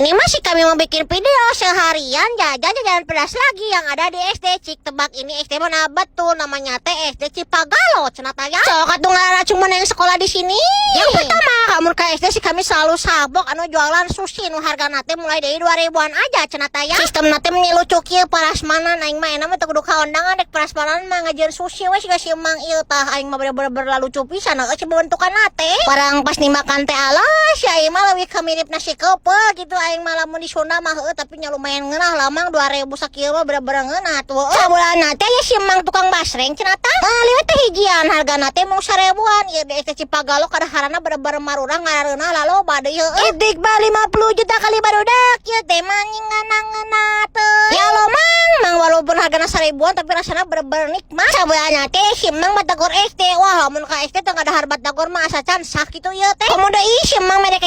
Ini masih kami mau bikin video seharian jajan jajanan pedas lagi yang ada di SD. Cik, tebak ini SD mana? Betul, namanya teh SD Cipagalo cenah ya. Sok atuh ngaranna cuma yang sekolah di sini. Yang pertama, kamu ke SD sih kami selalu sabok anu jualan sushi nu hargana teh mulai dari 2000-an aja cenah ya. Sistem teh meni lucu kieu, parasmanan. Aing mah enak mah teu kudu ka undangan, dek parasmanan mah ngajieun sushi we siga si emang ieu. Tah, aing mah bener-bener lucu pisan euy si bentukan teh. Barang pas dimakan teh, alah si aing mah leuwih ka mirip nasi kepel gitu aing mah lamun di Sunda mah, heueuh. Tapi nya lumayan ngeunah lah, Mang. 2000 sakieu mah bener-bener ngeunah tuh. Sabulan teh ya si Mang tukang basreng cenah tah. Meuli we teh hijian, hargana teh mung 1000-an. Ieu di SD Cipagalo kadaharana bener-bener marurah, ngarareunah laloba deui heueuh. Idik ba 50 juta kali barudak ieu teh mah ngeunah teh. Ya lo, Mang, Mang, walaupun hargana 1000-an tapi rasana bener-bener nikmat. Sabulan teh si Mang batagor SD. Wah, lamun ka SD teh ngadahar batagor mah asa can sah kitu ieu teh. Komo deui si Mang mere.